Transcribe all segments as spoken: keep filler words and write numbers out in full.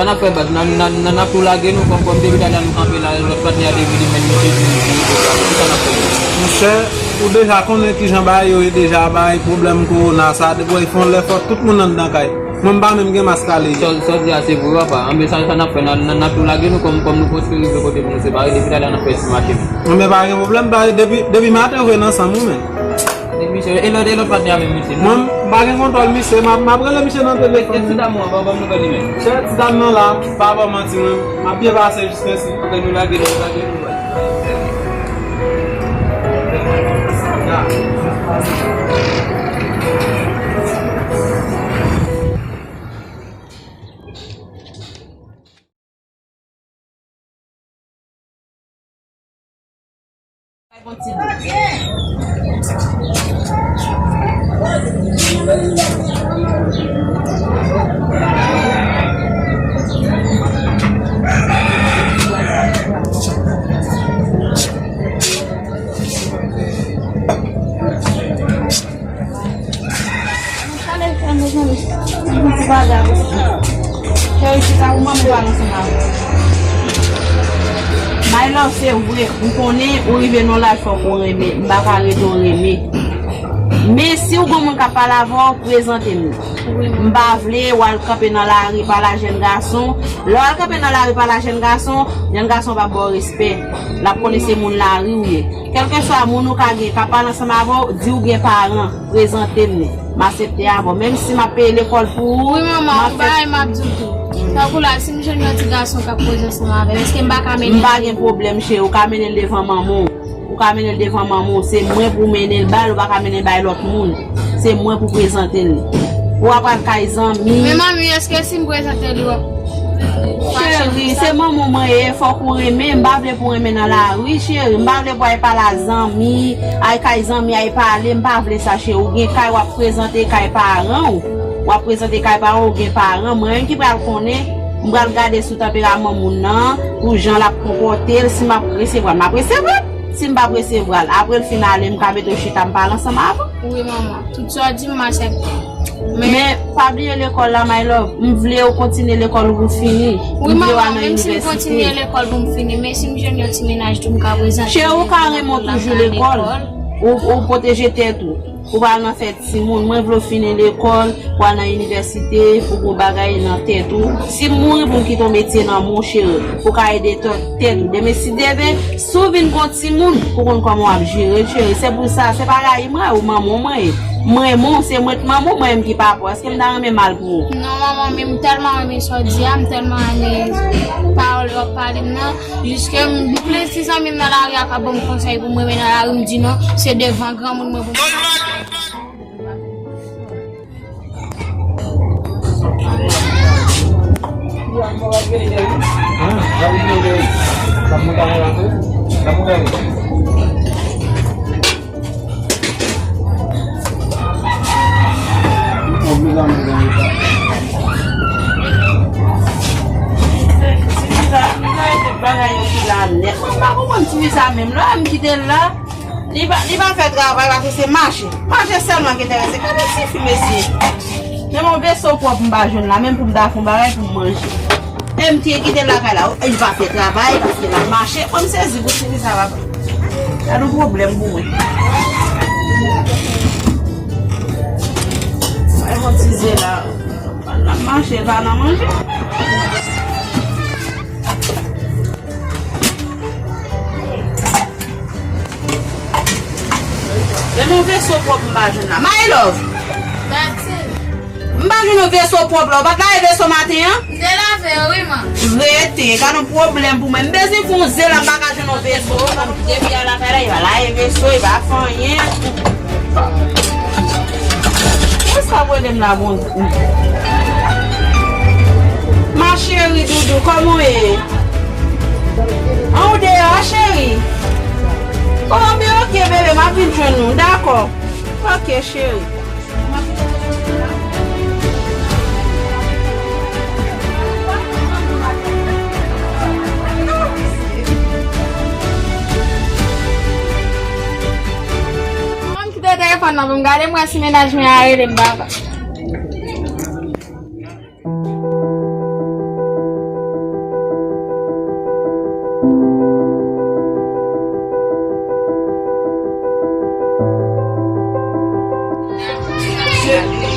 N ap fè baz, n a, n a, n a, n ap tou lage nou kòm, kòm depi talè a nou kanpe la, lòt patnè a te vini, men misye di nou pou rive sa. Kisa n ap fè? Monchè, ou deja konnen kijan bagay yo ye deja, bagay pwoblèm kowona sa, depi w fè yon lè fò tout moun anndan kay. Mwen m pa menm gen mask ale. Sa w, sa w di a se vre, papa. Anben sa, sa n ap fè, n a, n a, n a tou lage nou kòm, kòm nou pòske rive kote pou nou separe, depi talè a n ap fè ti mache. Anben pa gen pwoblèm, ba, depi, depi maten ou vin ansanm ou menm. Misye, e lòt, e lòt patnè a menm, misye. Mwen, m pa gen kontwòl misye, m ap, m ap rele misye nan telefòn. E, e ti dam ou an, ban, ban m nouvèl li menm. Chè, ti dam nan la, pa ba w manti, mwen, m ap byen pase jiskaske. Ok, nou lage, nou lage, nou lage. Cheri, chita pou manman pale ansanm avè w. My love, se vre, m konnen ou rive nan laj fòk ou renmen, m pa ka rete w renmen. Men si w gen moun k ap pale avè w, prezante m li. M pa vle w al kanpe nan lari pale a jèn gason. Lè w al kanpe nan lari pale a jèn gason, jèn gason p ap ba w respè. L ap konnen se moun lari w ye. Kèlkeswa moun ou ka gen k ap pale ansanm avè w, di w gen paran. Prezante m li. M aksepte avè w. Menm si m ap peye lekòl pou ou, wi, manman, m ap fè bagay m ap di w tou. Tankou la, si m jwenn yon ti gason k ap koze ansanm avè m, èske m pa ka mennen l? M pa gen pwoblèm, cheri. Ou ka mennen l devan manman w. Ou ka mennen l devan manman w. Se mwen pou mennen l ba l. Ou pa ka mennen l bay lòt moun. Se mwen pou prezante l li. Ou ap al kay zanmi. Men manmi, èske si m prezante l, w ap Cheri, se manman mwen ye, fòk ou renmen. M pa vle pou renmen nan lari, cheri. M pa vle pou ay pale a zanmi, ay kay zanmi, ay pale. M pa vle sa, cheri. Ou gen kay, w ap prezante kay paran w. W ap prezante kay paran w, ou gen paran. Mwen menm ki pral konnen, m pral gade sou tanperaman moun nan, pou jan l ap konpòte l, si m ap resevwa l. M ap resevwa l. Si m p ap resevwa l, apre l fin ale, m ka mete w chita, m pale ansanm avè w. Wi, manman. Tout sa w di m, m aksepte. Men, men, pa bliye lekòl la, my love. M vle w kontinye lekòl ou pou fini. Wi, manman, menm si m kontinye lekòl pou m fini, men si m jwenn yon ti mennaj tou, m ka prezante. Cheri, ou ka renmen w toujou lekòl. Ou, ou pwoteje tèt ou. Ou pral nan fè timoun. Mwen vle w fini lekòl, pou al nan inivèsite, pou gon bagay nan tèt ou. Si m mouri pou m kite yon metye nan men w, cheri, pou w ka ede tèt, tèt ou. Demen, si Dye vle, si w vin gon timoun, pou konn kòman w ap jere l, cheri. Se pou sa, se pa rayi mwen, ou manman mwen ye. Mwen, mwen, se mwen k manman w, mwen menm ki papa w. Èske m ta renmen mal pou ou? Non, manman, men m tèlman renmen sa w di a, m tèlman renmen pawòl w ap pale m nan. Jiske m, plis ti zanmi m nan lari a k ap ban m konsèy pou m renmen nan lari, m di non, se devan granmoun mwen pou m. Ti fi sa, m pa konprann ti fi sa menm. Lè m kite l la, li pa, li pa fè travay, paske se mache. Mache sèlman ki enterese. Gade ti fi, mesye. Menm yon veso pwòp m pa jwenn la, menm pou m ta fè yon bagay pou m manje. E m te kite l lakay la, li pa fè travay, paske l ap mache. Mwen, m sezi pou ti fi sa, papa. Gade yon pwoblèm pou mwen. Mwen, yon ti zye la. L ap mache, l pa nan manje. Men yon veso pwòp m pa jwenn la. My love. Tati. M pa jwenn yon veso pwòp la. Ou pa t lave veso maten an? M te lave yo, wi, man. Rete, gade yon pwoblèm pou mwen. M bezwen fè yon zen la, m pa ka jwenn yon veso. Depi al lakay la, li pa lave veso, li pa fè anyen. Ou sa pwoblèm la, bon. Ma chérie, doudou, kòman w ye? An, ou deyò, cheri? Oh, men ok, bebe, m ap vin jwenn ou. Dakò. Ok, cheri. Mwen kite telefòn nan pou m gade, m wè si mennaj mwen a rele m, baba.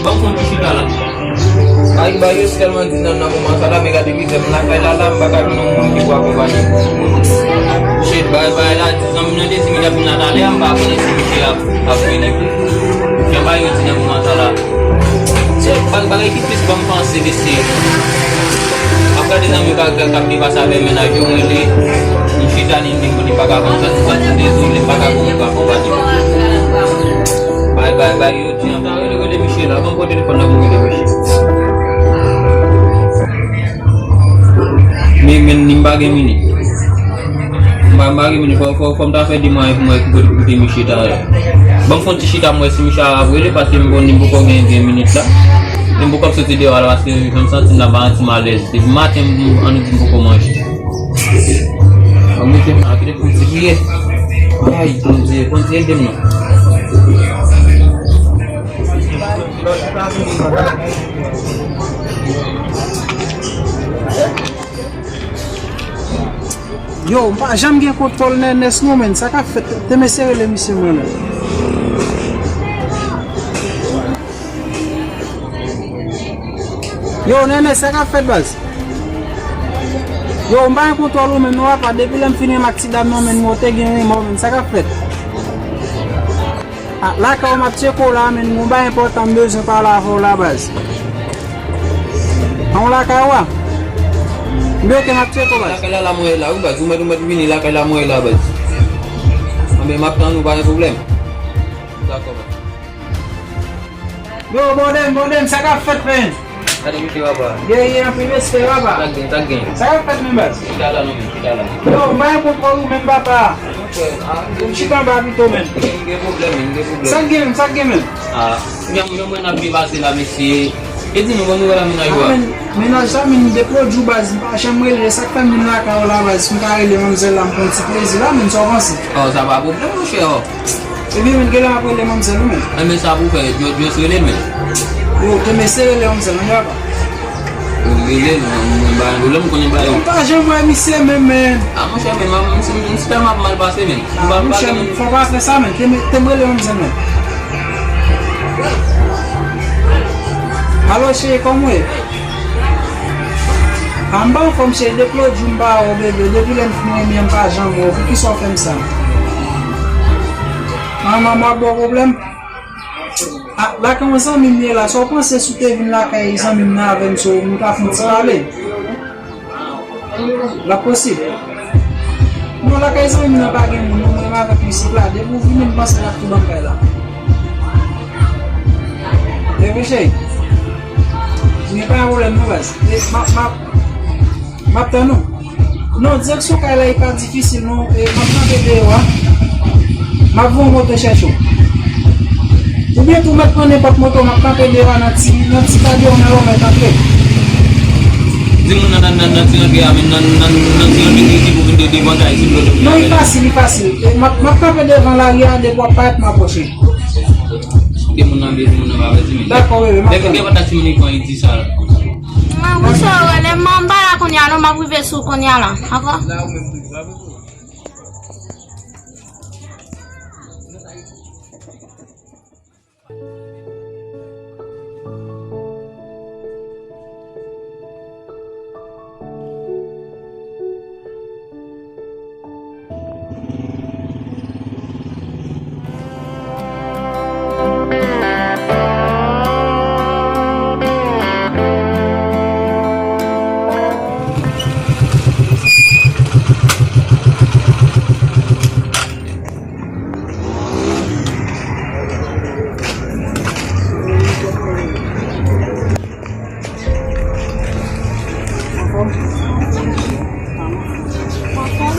Ban m fè yon ti chita la. Ay, ba yo tèlman di nan, nan moman sa la, men gade bizè m lakay la, la, m pa ka jwenn yon moun ki pou akonpanye m. Shit, bay, bay la, di zanmi m nan te di m y ap vin la talè, m pa konnen si misye ap, ap vini. Jan ba yo di nan moman sa la. Se bagay, bagay ki plis ban m panse, mesye. M ap gade zanmi yo k ap, k ap depase avè mennaj yo, mwen li, m chita, li, li, li pa ka konn, sa, sa, m dezole, m pa ka konn, pa konpanye. Bay, bay, bay, yo di, antan rele, rele misye la, ban m pran telefòn nan pou m rele misye. Men, men, li m pa gen minit. M pa, m pa gen minit, fò, fò, fò m ta fè demach pou mwen, pou kote, kote misye ta ye. Ban m fè yon ti chita, m wè si misye ap rele, paske m konn li m poko gen, gen minit la. Men m poko ap soti deyò a la, paske jan m santi m la, m pa santi m alèz. Depi maten, m, ann di m poko manje. An mete m la, kite pou m di, priye. Ay, Bondye, Bondye, ede m non. Yo, m pa janm gen kontwòl Nènès non, menn. Sa k ap fèt? Te m eseye rele misye mwen menm. Yo, Nènès, sa k ap fèt, baz? Yo, m pa gen kontwòl ou menm non, papa. Depi lè m fin renmen ak ti dam nan, menn, mwen te gen renmen w, menn. Sa k ap fèt? Ah, lakay ou m ap tcheke w la, menn, gon bagay enpòtan m bezwen pale avè w la, baz. An w lakay ou a? Oubyen oke, m ap tcheke w, baz. Lakay la, la mwen ye la, wi, baz. Ou mèt, ou mèt vini lakay la, mwen ye la, baz. Anben, m ap tann ou, pa gen pwoblèm. Dakò, baz. Yo, bòdèm, bòdèm, sa k ap fèt, menn? Gade misye, papa. Ye, ye, anpil respè, papa. Sa k gen, sa k gen? Sa k ap fèt, menn, baz? Chita la, non, menn, chita la. Yo, m pa gen kontwòl ou menm, papa. Chita anba pito, menn. M gen pwoblèm, m gen pwoblèm. Sa k gen, sa k gen, menn? Ah, jan, jan mwen ap depase la, mesye. E di nou, bon nouvèl a mennaj ou a? Ah, menn, mennaj sa, menn, depi lòt jou, baz, m pa janm rele. Sa k fè m vin lakay ou la, baz, si m ka rele manmzèl la, m pran ti plezi la, menn, sa w panse? Oh, sa pa pwoblèm, monchè, oh. Ebyen, menn, genlè m ap rele manmzèl ou, menn. Enben, sa pou fè, Dyo, Dyo se rele l, menn. Yo, te m eseye rele manmzèl, menn, papa. Ou rele l, mwen, mwen, mwen, ba yo, lè m konnen ba yo. M pa janm wè misye menm, menn. Ah, monchè, menn, mwen, m, m, m, m tèlman ap mal pase, menn. Ah, monchè, fò pa fè sa, menn. Te m, te m rele manmzèl, menn. Alo, cheri, kòman w ye? Ah, m pa anfòm, cheri, depi lòt jou m pa wè w, bebe. Depi lè m fin renmen an, m pa janm wè w. Poukisa w fè m sa? Ah, manman, w ap ba w pwoblèm? Ah, lakay yon zanmi m ye la, sa w panse si w te vin lakay zanmi m nan avè m, si w, nou ta fè yon ti pale? L ap posib? Non, lakay zanmi m nan pa gen moun, non, mwen menm avèk misye la, depi w vini, m panse l ap tou ban m kay la. Bebe cheri, gen pa gen pwoblèm non, baz. E, m ap, m ap, M ap tann ou. Non, direksyon kay la, e pa difisil, non. E, m ap kanpe deyò a. M ap voye yon moto chèche w. Oubyen tou, w mèt pran nenpòt moto, m ap kanpe deyò a nan ti, nan ti kay deyò a, w mèt antre. Di moun nan, nan, nan, nan ti rantre a, men nan, nan, nan ti rantre ki, ki pou vin de devan kay, si w vle. Non, li fasil, li fasil. E, m ap, m ap kanpe devan lari a, depi w ap parèt, m apwoche. Kite moun nan vle di moun nan pa vle di, men. Dakò, wi, wi, m ap tann. Depi gen kontak timoun li pran, li di sa. Mwen, wi, sou, rele m anba la kounye a, non, m ap rive sou kounye a la. Dakò? Anfòm? Anfòm?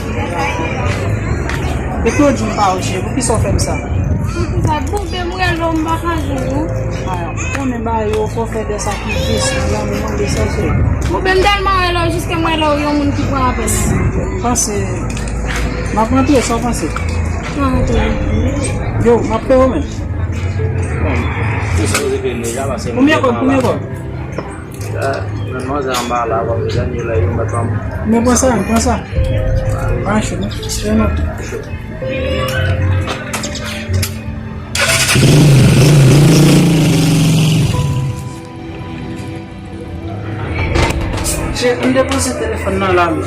Depi lòt jou m pa wè w, cheri, poukisa w fè m sa? Poukisa? Bon, ben, m rele w, m pa ka jwenn ou. Ah, ou konnen bagay yo, fò fè de sakrifis, nan lanmou mande sa, cheri. Bon, ben, m tèlman rele w, jiske m rele w, yon moun ki pran apèl. Panse, m ap rantre, sa w panse? Nan, rantre. Yo, m ap peye w menm. Konbyen kòb, konbyen kòb? Menm manzè anba la, w ap jwenn yo lè yo mèt anba. Men pran sa, pran sa. Pa cho, non? Se non. Cheri, m depoze telefòn nan la wi.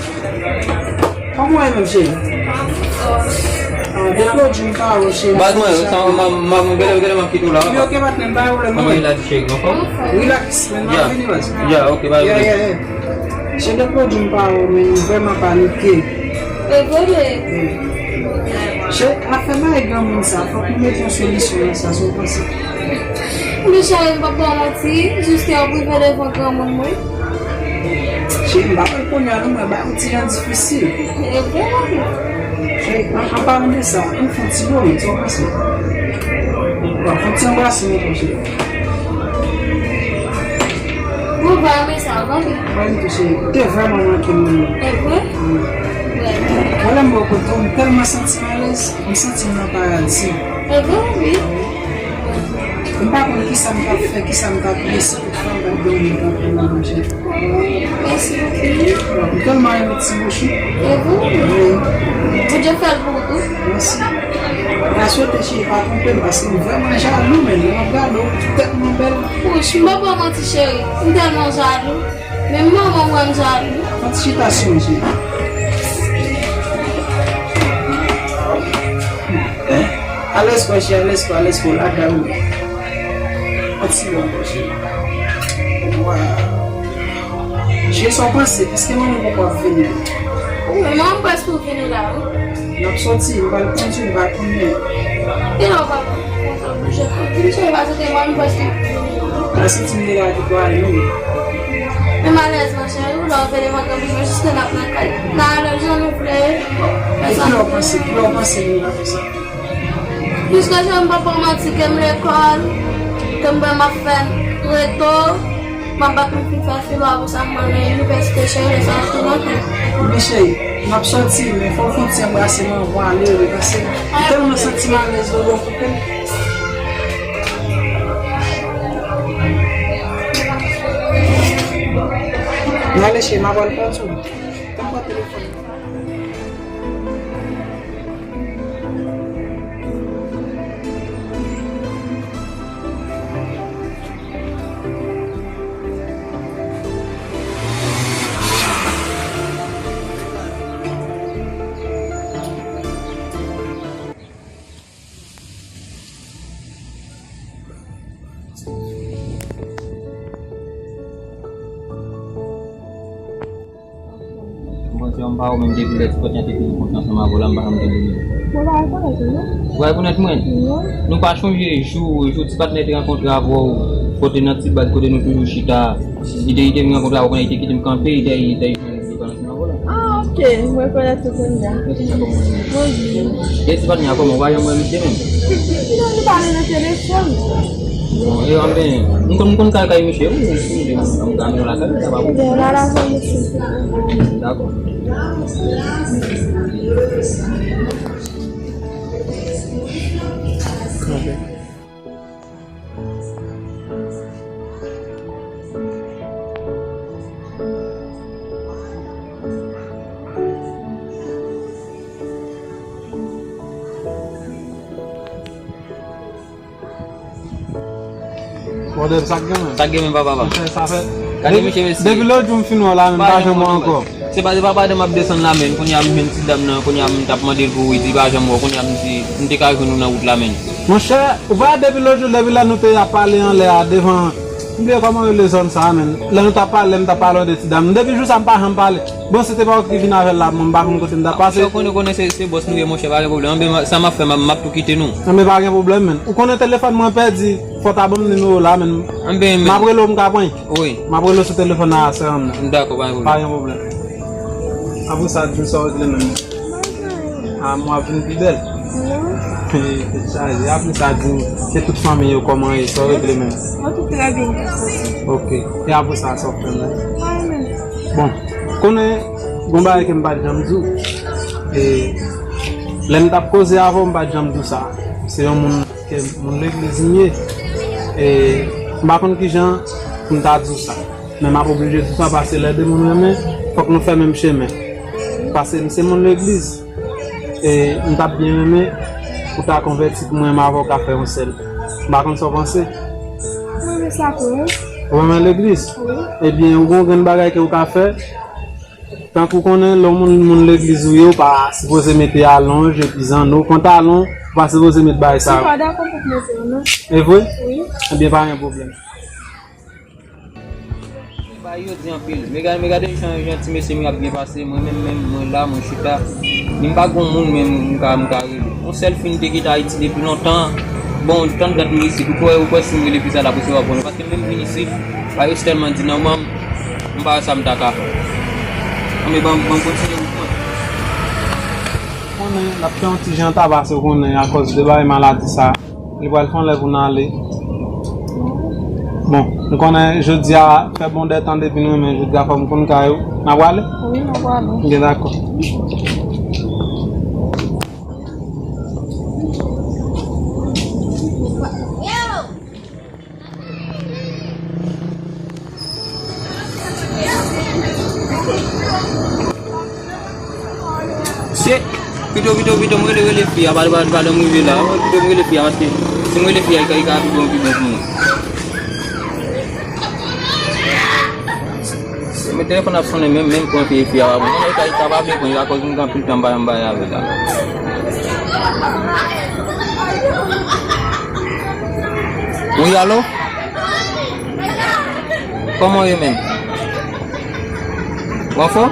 Kòman w ye menm, cheri? Ah, depi lòt jou m pa wè w, cheri. Baz mwen, sa, m, m, m, gade, gade, m ap kite w la. Wi, ok, patnè, pa gen pwoblèm, non. Kòman w ye la, cheri? Anfòm? Relax, men m ap vini, baz. Ya, ok, pa gen pwoblèm. Cheri, depi lòt jou m pa wè w, men m vrèman panike. E vre, men. Cheri, afè bagay granmoun sa, fòk nou mete yon solisyon nan sa, sa w panse? Men cheri, m p ap ba w manti, jiske yo prive devan granmoun mwen. Cheri, m pa wè l kounye a non, mwen ba yon ti jan difisil. E vre, mami. Cheri, an, an palan de sa, ann fè yon ti boure, sa w panse? Bon, fè yon ti anbrase mwen tou, cheri. Ou va renmen sa, tande. Mwen tou, cheri, ou te vrèman manke m. E vre? Wi. Wè. Wè lè m bò kote w, m tèlman santi m alèz, m santi m nan paradi. E vre, wi. M pa konn kisa m t ap fè, kisa m t ap ye, si tout fanm pa t gen yon moun tankou mwen, monchè. Mèsi anpil. M tèlman renmen ti bouch ou. E vre? Wi. Bondye fè l pou ou tou. Mèsi. M ta swete cheri pa twonpe m, paske m vrèman jalou, men lè m ap gade w, ou tèlman bèl. Wouch, m pa ba w manti, cheri. M tèlman jalou. Menm manman m wè m jalou. Fè ti chita sou mwen, cheri. Hein? Alèz kò, cheri, alèz kò, alèz kò, la dam. Yon ti bon kò, cheri. Waw. Cheri, sa w panse? Èske manman poko ap vini? Wi, manman prèske vini la, wi. N ap sòti, m pral kondui, m pa konnen. Kilè w pral kondui? Cheri, pa soti, mwen menm prèske. Mwen santi m deja ki pral ale, wi. Men malèrezman, cheri, ou la w veye devan granmoun yo jiske n ap nan kay. N a ale jan nou vle. E kilè w panse, kilè w panse nou va fè sa? Jiske jan m p ap ba w manti ke m lekòl, ke m wè m ap fè reto, m ap bat m fin fè filo, apre sa m pral nan inivèsite, cheri, lè sa ap tou nan kay. Men cheri, m ap sòti, men fò w fè yon ti anbrase m anvan w ale, wi, paske m tèlman santi m alèz, lolo koupe m. N ale cheri, m ap al pran sou. Tanpri telefòn. M panse anba ou menm depi lè ti kòt nyan te fin kontre ansanm avè w la, m pa janm tande li. Mwen pa rekonèt ou, non. Ou pa rekonèt mwen? Non. Nou pa chonje jou, jou ti patnè te rankontre avè w, kote nan ti bal, kote nou toujou chita. Li te, li te vin rankontre avè w, kounye a li te kite m kanpe, li te, li te jwenn li pral ansanm avè w la. Ah, ok, m rekonèt ou kounye a. Mèsi, mèsi, kòman w ye? Bonjou. E ti patnè a kòman? Ou pa janm wè misye menm? Non, nou pale nan telefòn. Bon, e, anben, m konn, m konn kay, kay misye, wi, wi, wi, m ka mennen w lakay li, sa pa pwoblèm. Bon, la, la, bon, mèsi. Dakò. Kanpe. Bòdèl, sa k gen menm? Sa k gen menm, papa, papa? Monchè, sa fè. Gade, depi, monchè, mesye. Depi lòt jou m fin wè w la, men m pa janm wè w ankò. Se pa, se pa madanm ap desann la, men kounye a m jwenn ti dam nan, kounye a m t ap mande l pou ou, li di li pa janm wè w, kounye a m di, m te ka jwenn ou nan wout la, men. Monchè, ou pa wè depi lòt jou, depi lè nou te ap pale anlè a, devan, m bliye kòman rele zòn sa a, men. Lè nou t ap pale, m t ap pale w de ti dam nan. Depi jou sa, m pa janm pale. Bon, se te pa ou ki vin avè l la, bon, m pa konn kote m t ap pase. Monchè, ou konnen, konnen se, se bòs nou ye, monchè, pa gen pwoblèm. Anben, sa m ap fè, m ap, m ap tou kite nou. Anben, pa gen pwoblèm, men. Ou konnen telefòn mwen pèdi, fò w ta ban m nimewo w la, men. Anben, men. M ap rele w, m ka pran. Wi. M ap rele w sou telefòn nan a sè an nan. Dakò, pa gen pwoblèm. Pa gen pwoblèm. Apre sa, di m sa w regle menm. A, mwen ap vin pi bèl. Non. Tèt chaje. Apre sa, di m, se tout fanmi yo kòman ye, sa w regle menm. Mwen tou trè byen, mèsi. Ok. E apre sa, sa w fè menm? Anyen menm. Bon, konnen, gon bagay ke m pa t janm di w. E, lè m t ap koze avè w, m pa t janm di w sa. Se yon moun ke moun legliz m ye. E, m pa konn kijan pou m ta di w sa. Men m ap oblije di w sa, paske lè de moun renmen, fòk nou fè menm chemen. Paske m se moun legliz. E m t ap byen renmen pou w ta konvèti pou mwen, m avè w ka fè yon sèl. M pa konn sa w panse. Mwen renmen sa tou, wi. Ou renmen legliz? Wi. Ebyen, ou gen yon grenn bagay ke ou ka fè. Tankou konnen lè moun, moun legliz ou ye, ou pa sipoze mete alonj epi zanno. Pantalon, ou pa sipoze met bagay sa yo. M pa dakò pou mete yo, non. E vre? Wi. Ebyen, pa gen pwoblèm. Bagay yo di anpil. Men gade, men gade jan, jan ti mesye m ap byen pase. Mwen menm, menm, mwen la, mwen chita. Ni m pa gon moun menm m ka, m ka rele. Yon sèl fi m te kite Ayiti depi lontan. Bon, tann dat m isit. Ou kwè, ou kwè si m rele fi sa l ap resevwa pwoblèm? Paske m menm vin isit, bagay yo tèlman di nan men m, m pa wè sa m ta ka fè. Anben, ban m, ban m kontinye wout mwen. Konnen, l ap fè yon ti jan ta pase, ou konnen, akòz de bagay maladi sa. Li pral fè yon lè pou n ale. Bon, m konnen jodi a fè bon dè tan depi nou renmen jodi a fò m konn kay ou. N a prale? Wi, n a prale. Gen dakò. Se, pito, pito, pito, m rele, rele fi a, pa, pa, pa, m rive la. Pito, m rele fi a, paske si m rele fi a, li ka, li ka pi bon, pi bon pou mwen. Men telefòn ap sonnen, menm, menm pran fi, fi a pa bon. Li ka, li ka pa vle pran, li ka koz m gen anpil tan, m pa, m pa avè l la. Wi, alo? Kòman w ye menm? Ou anfòm?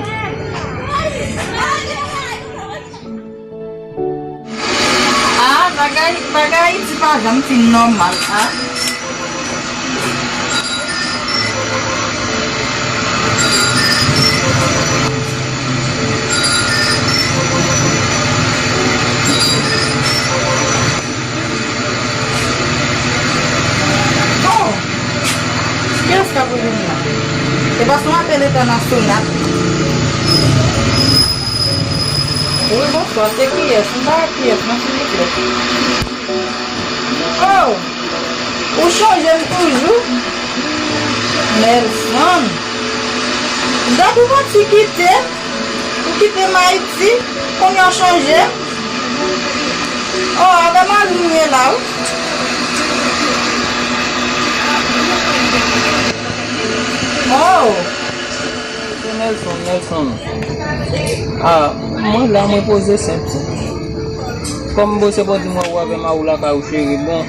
Ah, bagay, bagay Ayiti pa janm fin nòmal, ah. Oh! Kiyès k ap rele m la? Se pa yon apèl entènasyonal? Wi, bonswa, se kiyès? M pa wè kiyès non, silvouplè. Oh! Ou chonje m toujou? Nelson. Dat ou pati kite m? Ou kite m Ayiti, kounye a w chonje m? Oh, avè mari m ou ye la, wi. Oh! Se Nelson, Nelson. Ah, mwen la, mwen poze senp. Kòm bon, se bon di mwen ou avè mari w lakay ou, cheri. Bon,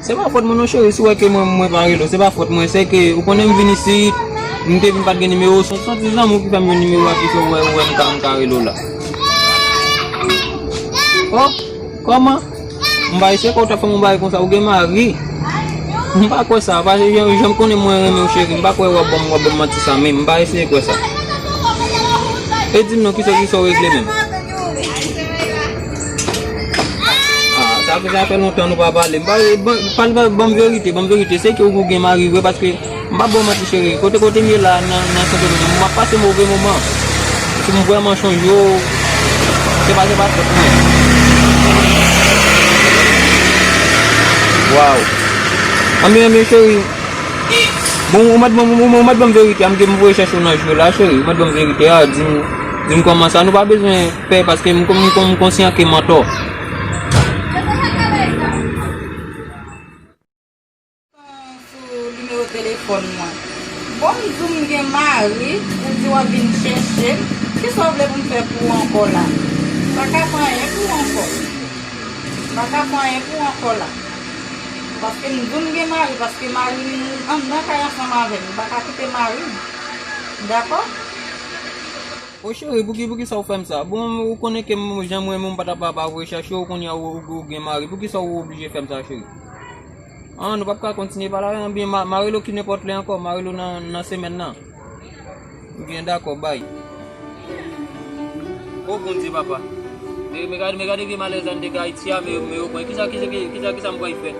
se pa fòt mwen non, cheri, si w wè ke mwen, mwen pa rele w, se pa fòt mwen, se ke ou konnen m vin isit, m te vin pa t gen nimewo, se yon ti zanmi w ki fè m jwenn nimewo a ki fè w wè, ou wè m ka, m ka rele w la. Oh, kòman? M pa eseye kwè w t ap fè m yon bagay konsa, ou gen mari? M pa kwè sa, paske jan, jan m konnen mwen renmen w, cheri, m pa kwè w ap ban m, w ap ban m manti sa, men m pa eseye kwè sa. E di m non, kisa, kisa w regle menm? Ah, sa fè, sa fè lontan nou pa pale. M pa, ban, pale, ban, ban m verite, ban m verite. Se ke ou gen mari vre, paske m p ap ba w manti, cheri. Kote, kote m ye la, nan, nan Sendomeng, m ap pase move moman. Paske m vrèman chonje w. Se pa, se pa fòt mwen. Waw. Anben, anben, cheri. Bon, ou mèt ban m, ou, ou mèt ban m verite a, m ke m voye chèche w nan jou la, cheri. Ou mèt ban m verite a, di m, di m kòman sa. Nou pa bezwen pè, paske m, m, m, m konsyan ke m antò. Sou nimewo telefòn mwen. Bon, m di w m gen mari, ou di w ap vin chèche m. Kisa w vle pou m fè pou ou ankò la? M pa ka fè anyen pou ou ankò. M pa ka fè anyen pou ou ankò la. Paske m di w m gen mari, paske mari m anndan kay ansanm avè m. M pa ka kite mari m. Dakò? O cheri, pouki, poukisa w fè m sa? Bon, ou konnen ke m, jan m renmen w, m pa t ap ap ap voye chèche w, kounye a ou, ou, ou gen mari. Poukisa ou oblije fè m sa, cheri? An, nou p ap ka kontinye pale avè m, ebyen, ma, ma rele w ki nenpòt lè ankò, ma rele w nan, nan semèn nan. Byen, dakò, bay. O Bondye, papa. Men, men gade, men gade vye malè sa n te gen Ayiti a, men, men yo pran. Kisa, kisa, kisa, kisa m pral fè?